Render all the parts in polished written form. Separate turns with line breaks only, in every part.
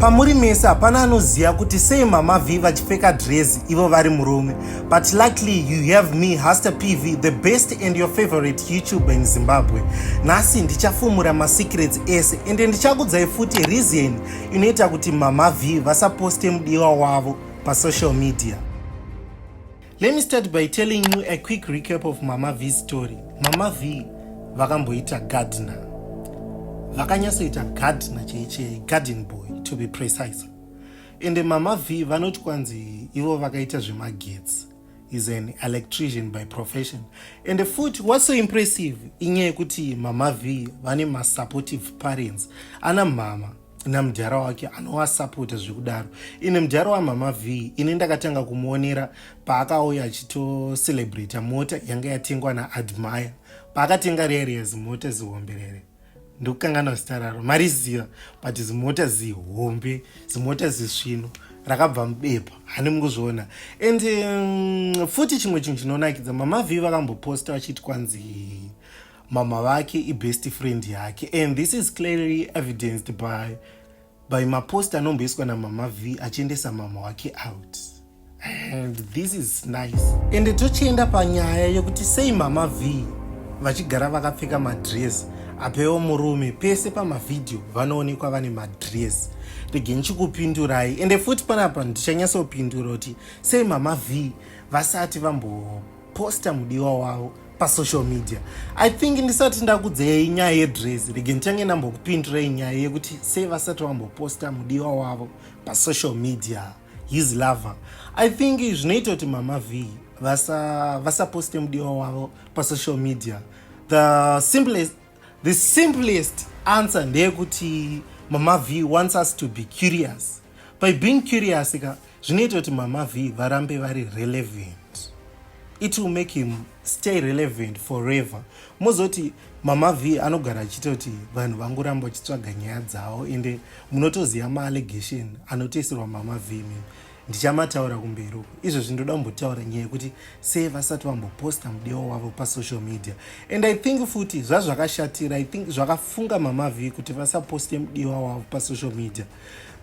Pamuri mese hapana anoziva kuti sei Mama V vachipfeka dress ivo vari murume, but luckily you have me, Haster PV, the best and your favorite YouTuber in Zimbabwe. Nhasi ndichafumura masecrets ese, ende ndichakudzai futi reason inoita kuti Mama V vasaposte mudiwa wavo pasocial media. Let me start by telling you a quick recap of Mama V's story. Mama V vakamboita gardener, vakanyatsoita gardener chaichei, garden boy to be precise. Ende Mama V vanoti kwanzi ivo vakaita zvemagetsi, is an electrician by profession. And futi, what's so impressive inyaya yekuti Mama V vane masupportive parents, ana mama namudhara wake anovasapota zvekudaro. Ine mudhara waMama V, ini ndakatanga kumuonera paakauya achitocelebrata mota yanga yatengwa naAdmire, paakatenga riya zimota zihombe rere, ndikukanganwa zita raro, mariziva, but zimota zihombe, zimota zisvino rakabva mubepa, hani mukuzviona? And futi chimwe chinhu chinonakidza, Mama V vakamboposta vachiti kwanzi mama vake ibest friend yake, and this is clearly evidenced by mapost anomboiswa naMama V achiendesa mama wake out, and this is nice. Ende tochienda panyaya yekuti sei Mama V vachigara vakapfeka madress, apewo murume, pese pamavhidhiyo vanoonekwa vane madress. Rege ndichikupindurai, ende futi panapa ndichanyatsopindura kuti sei Mama V vasati vamboposta mudiwa wavo pasocial media. I think ndisati ndakudzei nyaya yedress, rege ndichange ndambokupindurai nyaya yekuti sei vasati vamboposta mudiwa wavo pasocial media, his lover. I think zvinoita kuti Mama V vasaposte mudiwa wavo pasocial media, the simplest answer ndeyekuti Mama V wants us to be curious. By being curious ka, zvinoita kuti Mama V varambe vari relevant. It will make him stay relevant forever. Mozoti Mama V anogara achiita kuti vanhu vangoramba vachitsvaga nyaya dzavo, ende munotoziva maallegation anotoisirwa Mama V. Mimi ndichamataura kumberi uku. Izvozvi ndoda kumbotaura nyaya yekuti sei vasati vamboposta mudiwa wavo pasocial media. And I think futi zvazvakashatira, I think zvakafunga Mama V kuti vasaposte mudiwa wavo pasocial media,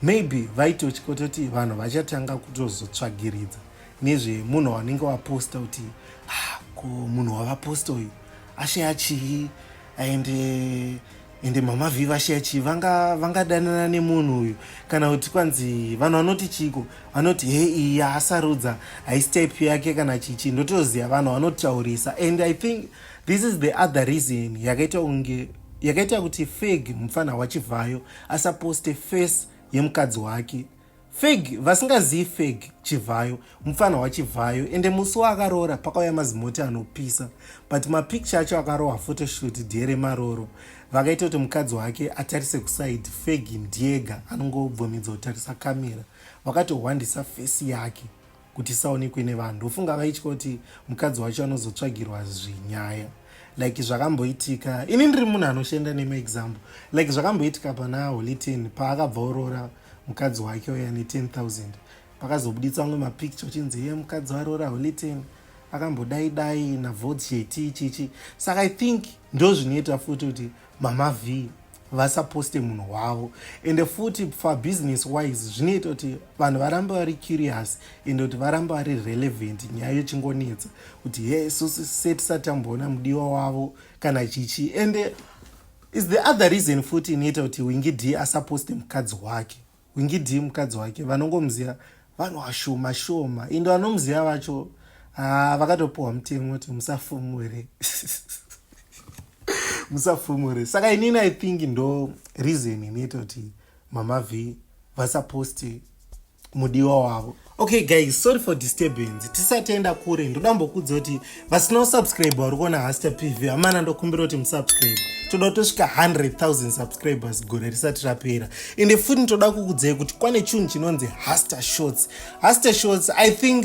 maybe vaitotya kutoti vanhu vachatanga kutozotsvagiridza nezvemunhu wanenge waposta, kuti ah, ko munhu wavaposta uyu ashaya chii? Ende Mama V vashaya chii? Vangadanana nemunhu uyu, kana kuti kwanzi vanhu vanoti chiko, vanoti he, iyi yaasarudza haisi type yake kana chichi. Ndotoziva vanhu vanotaurisa. And I think this is the other reason yakaita kunge yakaita kuti Feg, mufana waChivhayo, asaposte face yemukadzi wake. Feg, vasingazivi Feg Chivhayo, mufana waChivhayo. Ende musi waakaroora pakauya mazimoti anopisa, but mapicture acho akarohwa photoshoot nderemaroro, vakaita kuti mukadzi wake atarise kuside, Feg ndiega anongobvumidza kutarisa kamera, vakatohwandisa face yake kuti isaonekwe nevanhu. Ndofunga vaitya kuti mukadzi wacho anozotsvagirwa zvinyaya like zvakamboitika. Ini ndiri munhu anoshanda nemaexample, like zvakamboitika pana Holy Ten paakabva oroora mukadzi wake uya ne10 000, pakazobuditsa amwe mapicture uchinzi ye mukadzi waroora Holy Ten akambodai dai navodjeti chichi. Saka I think ndo zvinoita futi kuti Mama V vasaposte munhu wavo. Ende futi for business wise, zvinoita kuti vanhu varambe vari curious, ende kuti varambe vari relevant. Nyaya yochingonetsa kuti he, isusu setisati tamboona mudiwa wavo kana chichi. Ende is the other reason futi inoita kuti Winky D asaposte mukadzi wake. Winky D mukadzi wake vanongomuziva vanhu vashoma shoma, ende vanomuziva vacho vakatopiwa mutemo kuti musafumure, musafumure. Saka inini I think ndo reason inoita kuti Mama V vasaposte mudiwa wavo. Okay guys, sorry for disturbance. Tisatienda kure, ndoda mbokudza kuti vasina kusubscribe vari kuona Haster PV, amana, ndokumbira kuti musubscribe. Toda kutosvika 100,000 subscribers gore risati rapera. Ende futi ndoda kukudzai kuti kwane chinhu chinonzi Haster Shots. Haster Shots, I think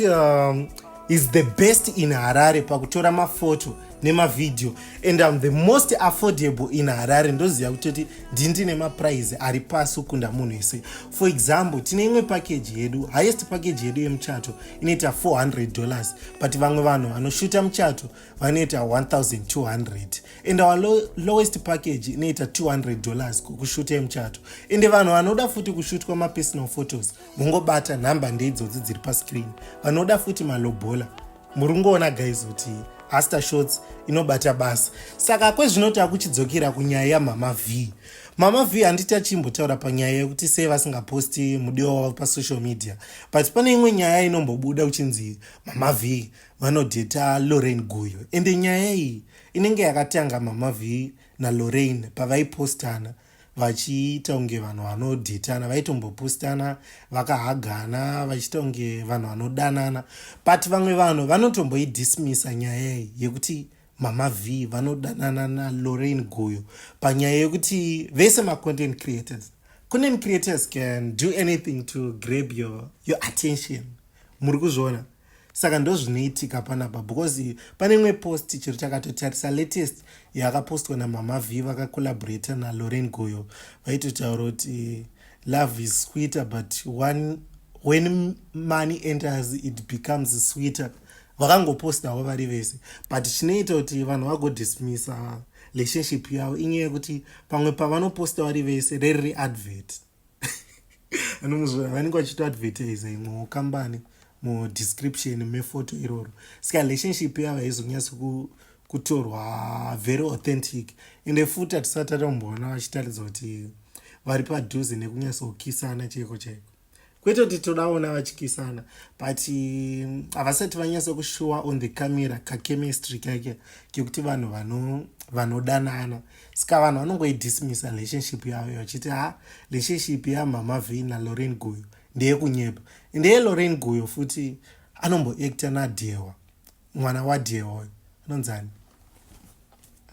is the best in Harare pakutora mafoto. Nemavhidhiyo, and I'm the most affordable in Harare. Ndoziva kutoti ndini nemaprice ari pasi kukunda munhu wese. For example, tine imwe package yedu, highest package yedu yemuchato inoita $400, but vamwe vanhu vanoshuta muchato vanoita 1200, and our lowest package inoita $200 kukushuta yemuchato. Ende vanhu vanoda futi kushutwa mapersonal photos, mungobata nhamba ndeidzodzi dziri pascreen. Vanoda futi malobola, muri kungoona guys kuti Haster Shots inobata basa. Saka kwezvinoti akuchidzokera kunyaya yaMama V. Mama V, handiti achimbotaura panyaya yekuti sei vasingaposti mudiwa wavo pasocial media, but pane imwe nyaya inombobuda kuchinzi Mama V vanodheta Lorraine Guyo. Ende nyaya iyi inenge yakatanga Mama V naLorraine pavaipostana vachiita kunge vanhu vanodhetana. Vaitombopostana vakahagana vachiita kunge vanhu vanodanana, but vamwe vanhu vanotomboidismisa nyaya iyi yekuti Mama V vanodanana naLorraine Guyo, panyaya yekuti vese macontent creators. Content creators can do anything to grab your attention, muri kuzviona? Saka ndo zvinoitika panapa, because pane imwe post chiro takatotarisa latest yakapostwa naMama V vakacollaborata naLorraine Guyo, vaitotaura kuti love is sweeter, but one, when money enters, it becomes sweeter. Vakangopostawo vari vese, but chinoita kuti vanhu vagodismisa relationship yavo inyaya yekuti pamwe pavanoposta vari vese reriri advert. Anomuzvona, vanenge vachitoadvertisa imwewo kambani mudescription mefoto iroro. Saka relationship yavo haizonyatsi kutorwa very authentic. Ende futi hatisati tatomboona vachitaridza kuti vari padhuze nekunyatsokisana chaiko chaiko. Kwete kuti todaona vachikisana, but havasati vanyatsa kushowa on the camera kachemistry kake kekuti vanhu vanodanana. Saka vanhu vanongoidismissa relationship yavo vachiti ha, relationship yaMama V naLorraine Guyo ndeyekunyepa. Ndeye Guyo futi anomboacta naDhewa, mwana waDhewa anonzani,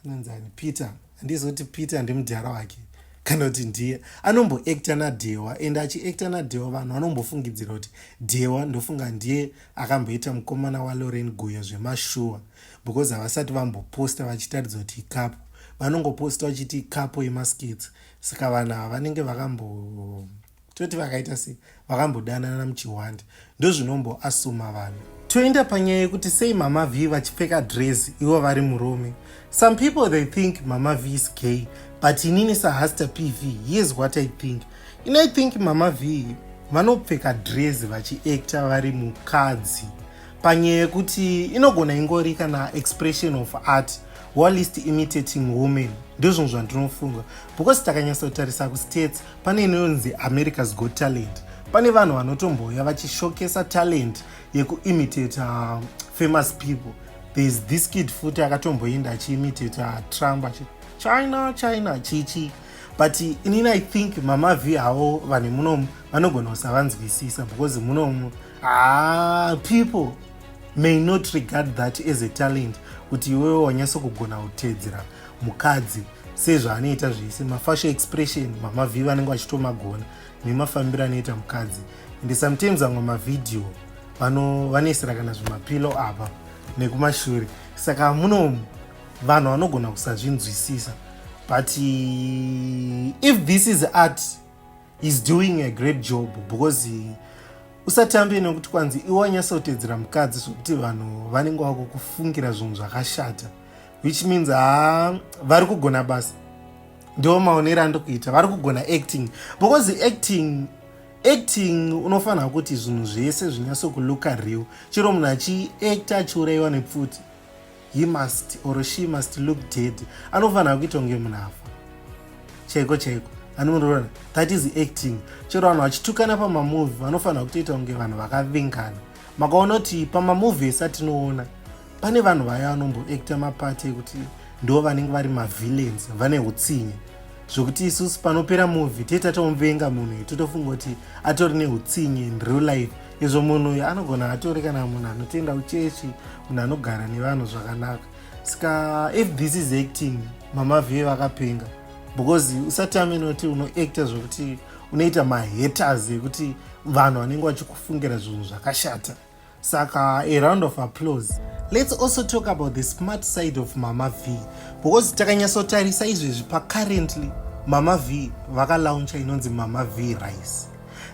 anonzani? Peter. Handizoti Peter ndimudhara wake kana kuti ndiye anomboacta naDhewa. And achiacta naDhewa, vanhu vanombofungidzira kuti Dhewa, ndofunga ndiye akamboita mukomana waLorraine Guyo zvemashuwa, because havasati vamboposta vachitaridza kuti icouple. Vanongoposta vachiti icouple yemaskits. Saka vanhu ava vanenge vakambo toti vakaita sei, vakambodanana muchiwanda. Ndozvinomboasuma vanhu. Toenda panyaya yekuti sei Mama V vachipfeka dress ivo vari murume. Some people, they think Mama V is gay, but inini saHaster PV, here's what I think. In I think Mama V vanopfeka dress vachiacta vari mukadzi panyaya yekuti inogona ingori kana expression of art whilst imitating women. Ndozvinhu zvandinofunga, because takanyatsotarisa kuStates, pane inonzi America's Got Talent. Pane vanhu vanotomboya vachishokesa talent yekuimitata famous people. There is this kid futi akatomboenda achiimitata Trump, achi China China chichi. But inini I think Mama V havo, vanhu munomu vanogona kusavanzwisisa, because munomu, ah, people may not regard that as a talent, kuti iwewe wanyatsokugona kuteedzera mukadzi sezvaanoita zvese. Mafacial expression Mama V vanenge vachitomagona nemafambiro anoita mukadzi. And sometimes amwe mavhidhiyo vanoisira kana zvimapilo apa nekumashure. Saka munomu vanhu vanogona kusazvinzwisisa, but if this is art, is doing a great job, because usatambe nekuti kwanzi iwe wanyatsotedzera mukadzi zvokuti vanhu vanenge vakukufungira zvinhu zvakashata, which means ha, vari kugona basa. Ndo maonero andikuita, vari kugona acting, because acting unofanira kuti zvinhu zvese zvinyatsokulooka real. Chero munhu achiacta achiurayiwa nepfuti, he must or she must look dead. Anofanira kuita kunge munhu afa chaiko chaiko, anomuroona. That is acting. Chero vanhu vachitukana pamamovie, vanofanira kutoita kunge vanhu vakavengana. Makaona kuti pamamovie ese atinoona, pane vanhu vaya vanomboacta mapati ekuti ndo vanenge vari mavillains, vane utsinye zvokuti isusu panopera movie toita tomuvenga munhu uyu, totofunga kuti atori neutsinye in real life. Izvo munhu uyu anogona atori kana munhu anotoenda kuchechi, munhu anogara nevanhu zvakanaka. Saka if this is acting, Mama V vakapenga, because usatame nekuti unoacta zvokuti unoita mahaters ekuti vanhu vanenge vachikufungira zvinhu zvakashata. Saka a round of applause. Let's also talk about the smart side of Mama V because takanyatsotarisa izvezvi pacurrently Mama V vakalauncha inonzi Mama V Rice.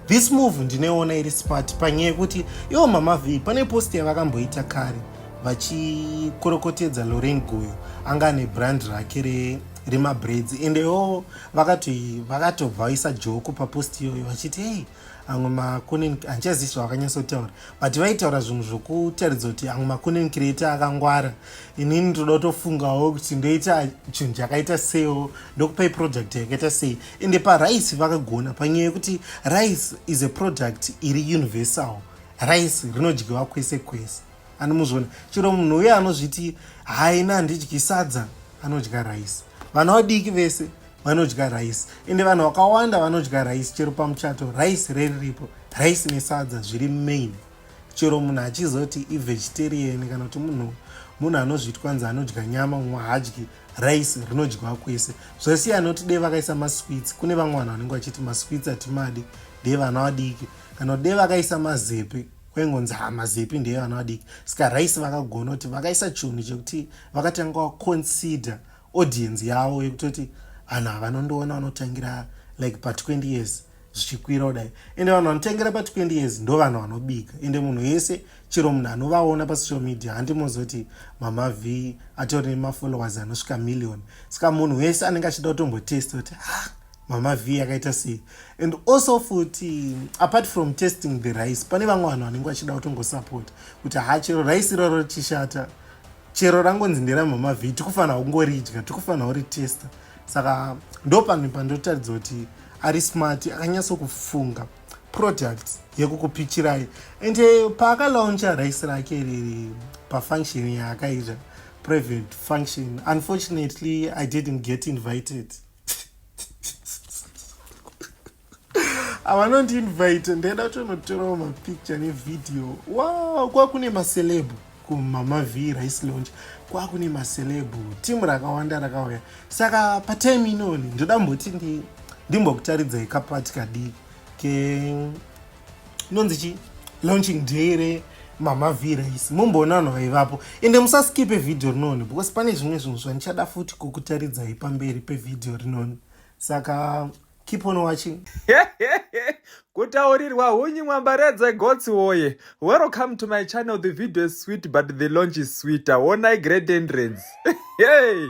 This move ndinoiona iri smart panyaya yekuti ivo Mama V pane post yavakamboita kare vachikorokotedza Lorraine Guyo anga ane brand rake remabraids ende ivo vakatobva vaisa joko papost iyoyo vachiti hey amwe macontent handichazivi zvavakanyatsotaura but vaitaura zvinhu zvokutaridza kuti amwe macontent creator akangwara. Inini ndoda kutofungawo kuti ndoita chinhu chakaita seiwo, ndokupai product yakaita sei. Ende parice vakagona panyaya yekuti rice is a product iri universal. Rice rinodyiwa kwese kwese, anomuzviona chero munhu uye anozviti haina handidyi sadza anodya rice. Vana vadiki vese vanodya rice, ende vanhu vakawanda vanodya rice. Chero pamuchato rice reriripo, rice nesadza zviri main. Chero munhu achizoti ivegetarian kana kuti munhu anozvitwa nzi anodya nyama, mumwe haadyi, rice rinodyiwa kwese. Zvosiyana kuti dei vakaisa masweets, kune vamwe vanhu vanenge vachiti masweets hatimadi, ndeye vana vadiki. Kana kuti dei vakaisa mazepe, kwaingonzi ha mazepe ndeye vana vadiki. Saka rice vakagona kuti vakaisa chinhu chekuti vakatanga vaconsider audience yavo yekutoti vanhu ava vanondoona vanotangira like pa20 years zvichikwira kudai. Ende vanhu vanotangira pa20 years ndo vanhu vanobika, ende munhu wese chero munhu anovaona pasocial media, handimozoti Mama V atori nemafollowers anosvika million. Saka munhu wese anenge achida kutombotesta kuti ah, Mama V yakaita sei. And also futi apart from testing the rice, pane vamwe vanhu vanenge vachida kutongosapota kuti ha chero rice iroro richishata, chero rangonzi nderaMama V, tikufanira kungoridya, tikufanira kuritesta. Saka ndo panhu pandotaridza kuti ari smart, akanyatsokufunga product yekukupichirai. Ende paakalauncha rice rake riri pafunction yaakaita, private function, unfortunately I didn't get invited. Avanondiinvite, ndaida kutonotorawo mapicture nevideo. Wow, kwakune maceleb kuMama V rice launch, kwakune maceleb, timu rakawanda rakauya. Saka patime inoni ndoda mboti ndimbokutaridzai kapati kadiki ke inonzi chi launching day reMama V rice, mumboona vanhu vaivapo. Ende musaskipe vhidhiyo rinoni because pane zvimwe zvinhu zvandichada futi kukutaridzai pamberi pevhidhiyo rinoni. Saka keep on watching.
Kutaurirwa hunyi mwambaredze gotsi woye. Welcome to my channel. The video is sweet but the launch is sweeter. Wonai great entrance. Hey.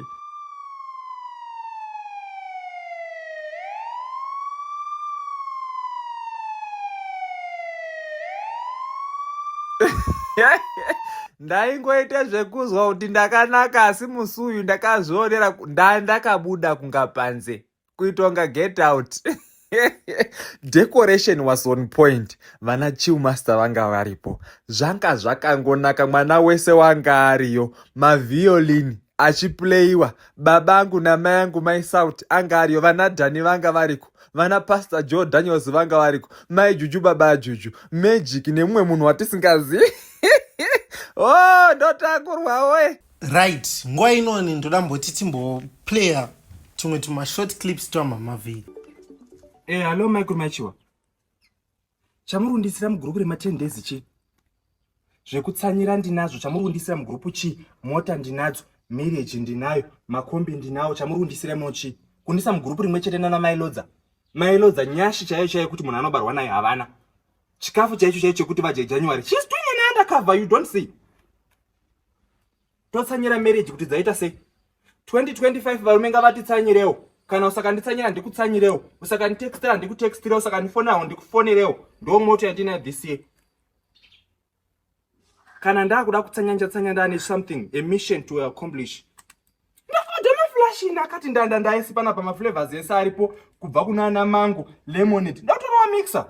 Ndaingoita zvekuzwa kuti ndakanaka, asi musi uyu ndakazvionera ndandakabuda kunga panze kuitonga get out. Decoration was on point, vana chillmaster vanga varipo, zvanga zvakangonaka, mwana wese wanga ariyo, maviolin achiplayiwa, baba angu namai angu mai South anga ariyo, vana Dhani vanga variko, vana Pastor Joe Daniels vanga variko, mai Juju, baba aJuju, Magic nemumwe munhu watisingazivi. Oh, ndotakurwa woye.
Right, nguva inoni ndoda mboti timboplaya tumwe tumashort clips twaMama V.
Hallo Michael Machiwa. Chamuri kundisira mugurupu rema 10 days chii? Zvekutsanyira ndinazvo, chamuri kundisira mugurupu chii? Mota ndinadzo, marriage ndinayo, makombi ndinawo, chamuri kundisira imo chii? Kundisa mugurupu rimwe chete nana Mai Lodza. Mai Lodza nyashi chaiyo chaiyo kuti munhu anobarwa naye havana. Chikafu chaicho chaicho chekuti vadye January. She's doing an undercover, you don't see. Totsanyira marriage kuti dzaita sei? 2025 varume ngavatitsanyirewo. Kana usakanditsanyira ndikutsanyirewo, usakanditextira ndikutextirewo, usakandifonawo ndikufonerewo. Ndo moto yandinayo this year. Kana ndakuda kutsanya ndichatsanya ndane something, a mission to accomplish. Ndafoda maflash ndakati ndanda ndaisi panapa maflavors ese aripo kubva kunana mango, lemonade. Ndatorova mixer.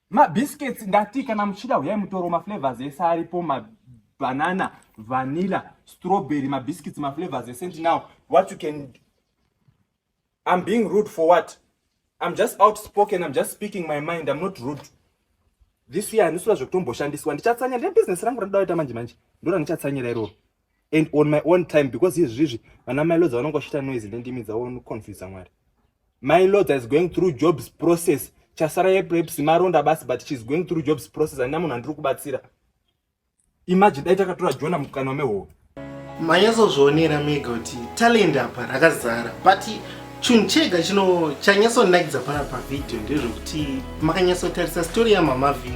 Mabiscuits ndati kana muchida huyai mutoro maflavors ese aripo, mabanana, vanilla, strawberry, mabiscuits, maflavors ese ndinawo. What you can, I'm being rude for what? I'm just outspoken, I'm just speaking my mind, I'm not rude. This year handisura zvekutomboshandiswa, ndichatsanya ndine business rangu randoda kuita manje manje, ndora ndichatsanyira iroro. And on my own time because izvizvi vana mai Lodza vanongoshita noise nendimi dzavo confuse Mwari. Mai Lodza is going through jobs process. Chasara yepreps maronda basi, but she's going through jobs process. Handina munhu andiri kubatsira. Imagine dai takatora Jona mukanwa mehove.
Manyatsozvionera mega kuti talent apa rakazara, but chinhu chega chino chanyatsonakidza pana pavhidhiyo ndezvekuti makanyatsotarisa story yaMama V,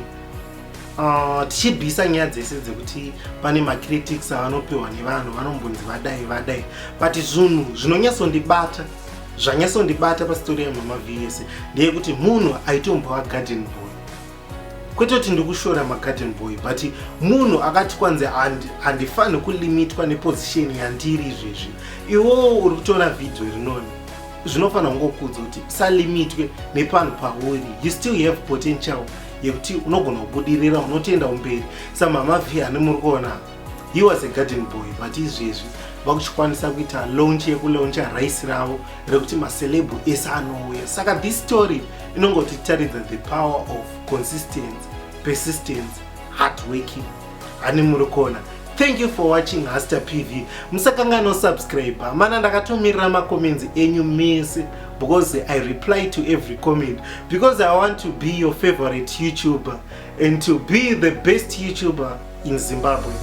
tichibvisa nyaya dzese dzekuti pane macritics avanopiwa nevanhu vanombonzi vadai vadai, but zvinhu zvinonyatsondibata, zvanyatsondibata pastori yaMama V yese ndeyekuti munhu aitombova garden boy. Kwete kuti ndikushora magarden boy, but munhu akati kwanzi handifaniri kulimitwa neposition yandiri izvezvi. Iwowo uri kutoona vhidhiyo rinoni, zvinofanira kungokudza kuti usalimitwe nepanhu pauri. You still have potential yekuti unogona kubudirira, unotoenda kumberi. SaMama V ane muri kuona, he was a garden boy, but izvezvi vakuchikwanisa kuita launch yekulauncha rice ravo rekuti maceleb ese anouya. Saka this story inongotitaridza the power of consistency, persistence, hard working. Hani muri kuona? Thank you for watching Haster PV. Musakangano subscribe mana. Ndakatomirira macomments enyu mese because I reply to every comment, because I want to be your favorite YouTuber and to be the best YouTuber in Zimbabwe.